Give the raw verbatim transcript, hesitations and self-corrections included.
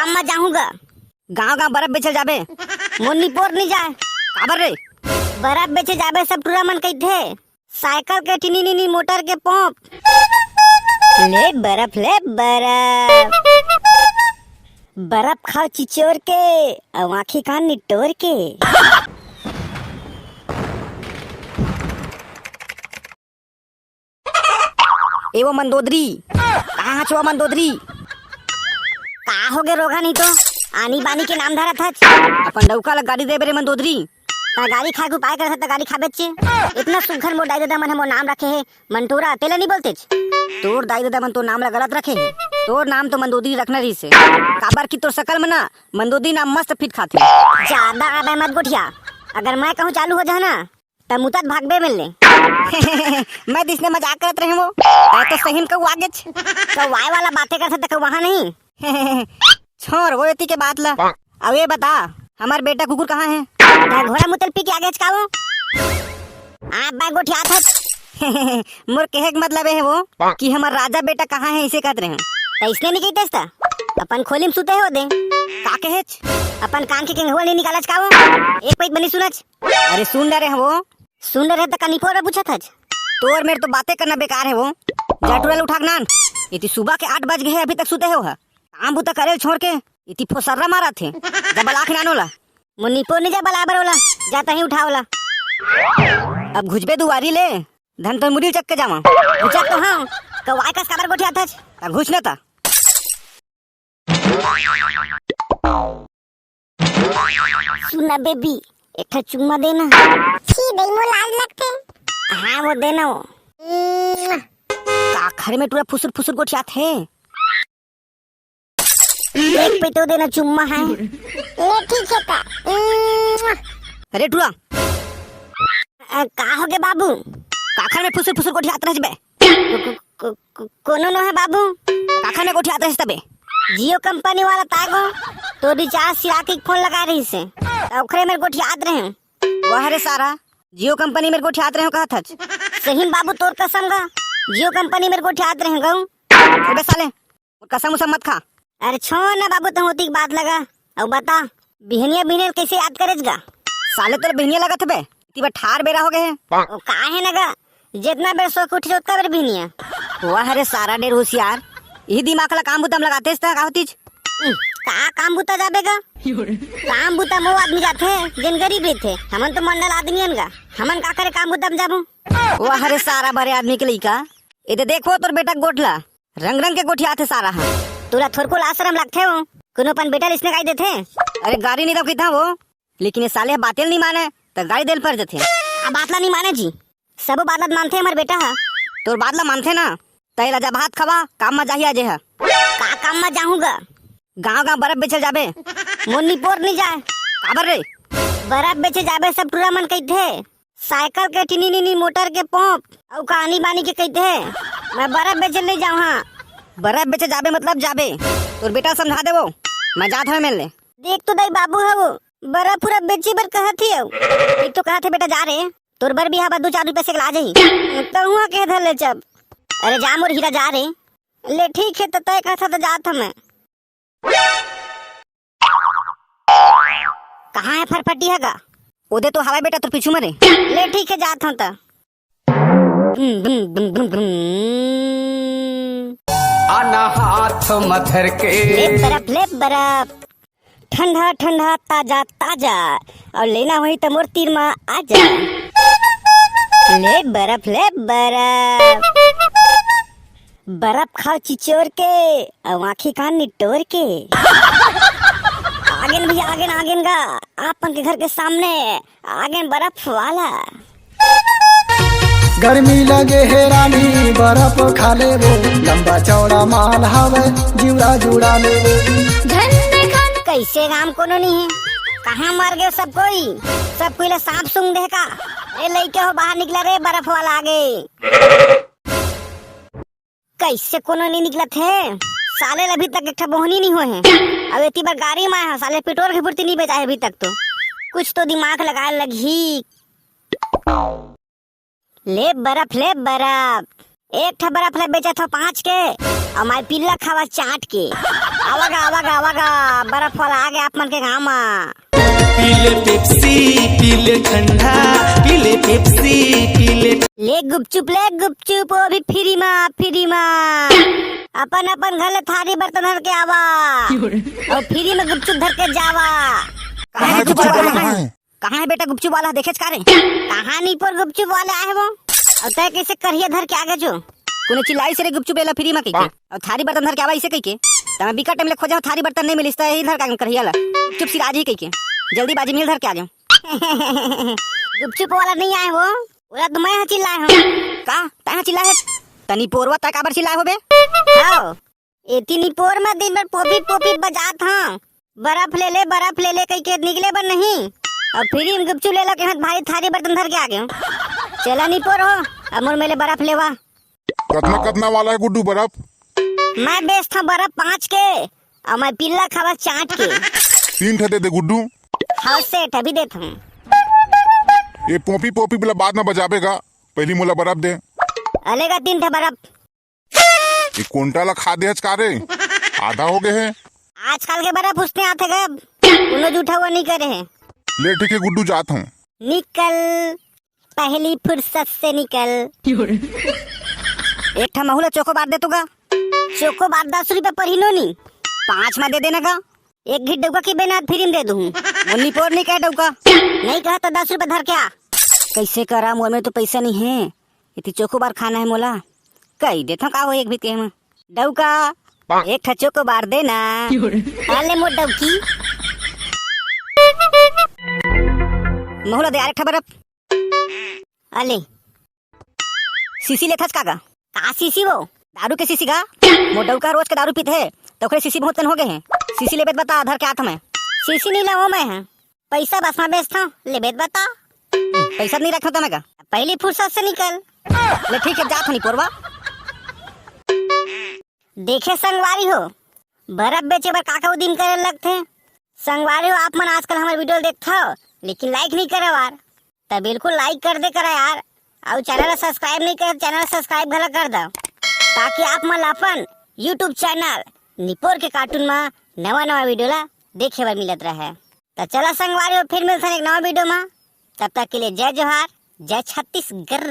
मैं जाहूँ गा। गाँव गाँव बर्फ बेचल जाबे? मोर निपोर नहीं जाए। काबर रे? बर्फ बेचे जाबे सब टूरा मन कहिथे, साइकिल के टिनी नी मोटर के पोंप। ले बर्फ, ले बर्फ। बर्फ खाओ चिचोर के, अउ आँखी कान निटोर के। ए वो मंदोदरी, कहाँ हच वो मंदोदरी? का होगे रोगहा नहीं तो, आनी बानी के नाम धरत हच। अपन डउका ला गारी देबे रे मंदोदरी। ता गारी खाए के उपाय करत हच, ता गारी खाबेच चे। इतना सुघर मोर दाई ददा मन ह मोर नाम रखे हे, मंटोरा, तेला नहीं बोलतेच। तोर दाई ददा मन तोर नाम ला गलत रखे हे। तोर नाम तो मंदोदरी रखना रहिस हे। काबर कि तोर सकल में ना, मंदोदरी नाम मस्त फिट खाथे। ज्यादा आबे मत गोठिया। अगर मैं कहूँ चालू हो जा ना, त मुतत भागबे मिल ले। मैं दिसने मजाक करत रहे वो। तै तो सही में कौआ गेच। कौआए वाला बातें करत त कौआ नहीं। छोड़ वो एती के बात ला। अब ये बता, हमार बेटा कुकुर कहाँ है? तै घोड़ा मुतल पी के आ गेच का वो? आप बा गोठियात हच। मोर कहे के मतलब ये है वो कि हमार राजा बेटा कहाँ है, इसे कहत रहे। त इसने नहीं कहते ता? अपन खोली में सुते हो दे। का कहेच? अपन कान के केंगवा नहीं निकालच का वो? एक पैत बनी सुनच। अरे सुन डरे है वो। सुन डरे त का निपोर पूछत हच? तोर मेर तो बातें करना बेकार है वो। जा टूरा ल उठा के नान। इति सुबह के आठ बज गए हैं, अभी तक सुते हो हा। काम बुता करे ल छोड़ के इति फोसर्रा मारत हे। जा बला के नान ओला। मोर निपोर नहीं जा बला बर ओला। जा तहीं उठा ओला। अब घुजबे दुआरी ले, धन तो मुड़ी चक के जावा। घुचत तो हाँ, कौआए कस काबर गोठियात हच? आ घुस न ता। सुना बेबी, एक ठा चुम्मा देना। छी दई, मोर लाज लगथे। हाँ, वो देना वो। उम्म। का घर में टूरा फुसुर फुसुर गोठियात हे? एक पे तो देना चुम्मा है। ले ठीक है ता। उम्म। अरे टूरा। अ, का होगे बाबू? का घर में फुसुर फुसुर गोठियात रहच बे? को-, को-, को-, को-, कोनो नो है बाबू। काखर में गोठियात रहिस तबे? जियो कंपनी वाला ताय गो, तो रिचार्ज सिरा के फोन लगा रहिस हे। त ओखरे में गोठियात रहे। वाह रे सारा, जियो कंपनी में गोठियात रहे कहत हच। सही में बाबू तोर कसम गा, जियो कंपनी में गोठियात रहे गऊ। अबे साले, मोर कसम उसम मत खा। अरे छोड़ ना बाबू, तहूँ ओती के बात लगा। अउ बता, बिहनिया बिहनिया कैसे याद करेच गा? साले तोर बिहनिया लगत हबे, इती बर ठार बेरा हो गए हे। ओ का है ना गा, जितना बेर सो के उठे ओतना बेर बिहनिया। वाह रे सारा डेर होशियार, इही दिमाग ला काम बुता में लगातेस त का होतीच? उम, का काम बुता जाबे गा? काम बुता में वो आदमी जाथे जेन गरीब रहिथे, हमन तो मंडल आदमी हन गा, हमन का करे काम बुता में जाबो? वाह रे सारा बड़े आदमी के लइका, ए दे देखो तोर बेटा के गोठ ला, रंग रंग के गोठियाथे सारा ह। तोला थोरको लाज शरम लागथे हो? कोनो अपन बेटा ल इसने गारी देथे? अरे गारी नहीं दव कहिथा वो, लेकिन ये साले ह बाते ल नहीं माने, त गारी देल पर जथे। आ बात ला नहीं माने जी, सबो बात ला मानथे हमर बेटा ह। तोर बात ला मानथे ना, त एला जा भात खवा, काम म जाही आजे ह। का काम म जाहूँ गा? गाँव गाँव बर्फ बेचल जाबे। मोर निपोर नहीं जाए। काबर रे? बर्फ बेचे जाबे सब टूरा मन कहिथे। साइकिल के टिनी नी मोटर के पोंप अउ कानी बानी के कहिथे, मैं बर्फ बेचे नहीं जाऊँ। हाँ, बर्फ बेचे जाबे मतलब जाबे, तोर बेटा समझा देबो, मैं जात हवे मेर ले। देख तो दाई बाबू हवो, बर्फ पूरा बेचे बर कहत ही हव। एक तो कहत हे बेटा जा रे, तोर बर भी हवा दू चार रुपया से ला जाही। तहुआ के धर ले चब। अरे जा मोर हीरा जा रे। ले ठीक है, त तय कहत ह त जात हवे मैं। कहाँ है फरफटी ह गा? ओदे तो हवय बेटा तोर पीछू म रे। ले ठीक है, जात हूँ त। आना हाथ म धर के। ले बर्फ, ले बर्फ। ठंडा ठंडा, ताजा ताजा। अउ लेना होही त मोर तीर म आ जा। ले बर्फ, ले बर्फ। बर्फ खाओ चिचोर के, अउ आँखी कान निटोर के। आगेन भैया, आगेन, आगेन गा, आपन के घर के सामने, आगेन बर्फ वाला। गर्मी लगे हे रानी, बर्फ खा लेबो, लंबा चौड़ा माल हवे, जिउरा जुड़ा लेबो। झंडे खान। कैसे गाम कोनो नहीं है, कहाँ मर गए सब कोई? सब कोई ला सांप सूंघ दे का? ए लइके हो, बाहर निकला रे, बर्फ वाला आगे। कैसे कोनो नहीं निकलत हे? साले ल अभी तक एक ठा बोहनी नहीं होए हे। अब एती बर गाड़ी म आए हव, साले पेट्रोल के पूर्ति नहीं बेचाए अभी तक तो। कुछ तो दिमाग लगाए लगही। ले बर्फ, ले बर्फ। एक ठा बर्फ ला बेचत हो पाँच के, अउ मैं पिल्ला खावा चाट के। आवा गा, आवा गा, आवा गा, बर्फ वाला आ गया आप मन के गाँव मा। पी ले पेप्सी, पी ले ठंडा, पी ले पेप्सी, पी ले। ले गुपचुप, ले गुपचुप, वो भी फ्री मा, फ्री मा। अपन अपन घर ले थारी बर्तन धर के आवा। अउ फ्री मा गुपचुप धर के जावा। कहाँ है गुपचुप वाला? कहाँ है बेटा गुपचुप वाला? देखेच का रे? कहाँ निपोर गुपचुप वाला आए वो? अउ तय कैसे करिया धर के आगे जो? कोने चिल्लाई से रे गुपचुप लेला फ्री मा कहिके। अउ थारी बर्तन धर के आवा इसे कहिके। त मैं बिकट टाइम ले खोजा हूँ, थारी बर्तन नहीं मिलिस, त यही धर के आगे करिया ला। गुपचुप सिराजी कहिके। जल्दीबाजी में धर के आ जाऊँ। गुपचुप वाला नहीं आए वो। ओला तो मैं ह चिल्लाए हूँ। का? तैं ह चिल्लाए हे? त निपोरवा तैं काबर चिल्लाए होबे? हाँ। एती निपोर मा दिन भर पोपी पोपी बजात हूँ। बर्फ ले ले, बर्फ ले ले कहिके निकले बर नहीं। अउ फ्री में गुपचुप लेला कहे भारी थारी बर्तन धर के आ गए हूँ। चला निपोर हो, अब मोर मेले बर्फ लेवा। कतना कतना वाला है गुड्डू बर्फ? मैं बेचत हूँ बर्फ पाँच के, अउ मैं पिल्ला खावा चाट के। तीन ठे दे दे गुड्डू। हाँ सेठ, अभी देत हूँ। ये पोपी पोपी वाला बाद में बजाबे गा, पहली मोला बर्फ दे। अलेगा तीन ठे बर्फ। ये कोंटा ला खा दे हच का रे? आधा हो गए है। आजकल के बर्फ उसने आथे गा, कोनो जूठा वो नहीं करे है। ले ठीक है गुड्डू, जात हूँ। निकल, पहली फुर्सत से निकल। एक ठा महू ला चोकोबार दे तो गा। चोकोबार दस रुपया परही नोनी। पाँच मा दे देना गा। एक घिट डौका की बेना फ्री में दे दूँ। वो निपोर नहीं कहे डौका। नहीं कहा तो दस रुपया धर के आ। कैसे करा, मोर में तो पैसा नहीं है। एती चोकोबार खाना है मोला। कही देथव का हो एक भी तेम। डौका, एक ठा चोकोबार देना। अले मोर डौकी। महू ला दे यार एक ठा बर्फ। अले। शीशी लेथस का गा? का शीशी वो? दारू के शीशी गा? मोर डौका रोज के दारू पीत हे, त ओकरे शीशी बहुत कन हो गए हे। शीशी लेबे त बता, धर के आत हूँ मैं। शीशी नहीं लाओ मैं ह। पैसा बस मा बेचत हूँ, लेबे त बता। पैसा नहीं रखत हूँ मैं गा। पहली फुर्सत से निकल। ले ठीक है, जात हूँ निपोरवा। देखे संगवारी हो, बर्फ बेचे बर का का उदिम करे लगथे। संगवारी हो, आप मन आजकल हमर वीडियो देखथव, लेकिन like नहीं करे यार, त बिल्कुल like कर दे करा यार। अउ channel ला subscribe नहीं करे, channel ला subscribe घला कर दव, ताकि आप मन ला अपन YouTube channel निपोर के cartoon मा नवा नवा वीडियो ला देखे बर मिलत रहे। त चला संगवारी हो, फिर मिलथन एक नवा वीडियो मा। तब तक के लिए जय जोहार, जय छत्तीसगढ़।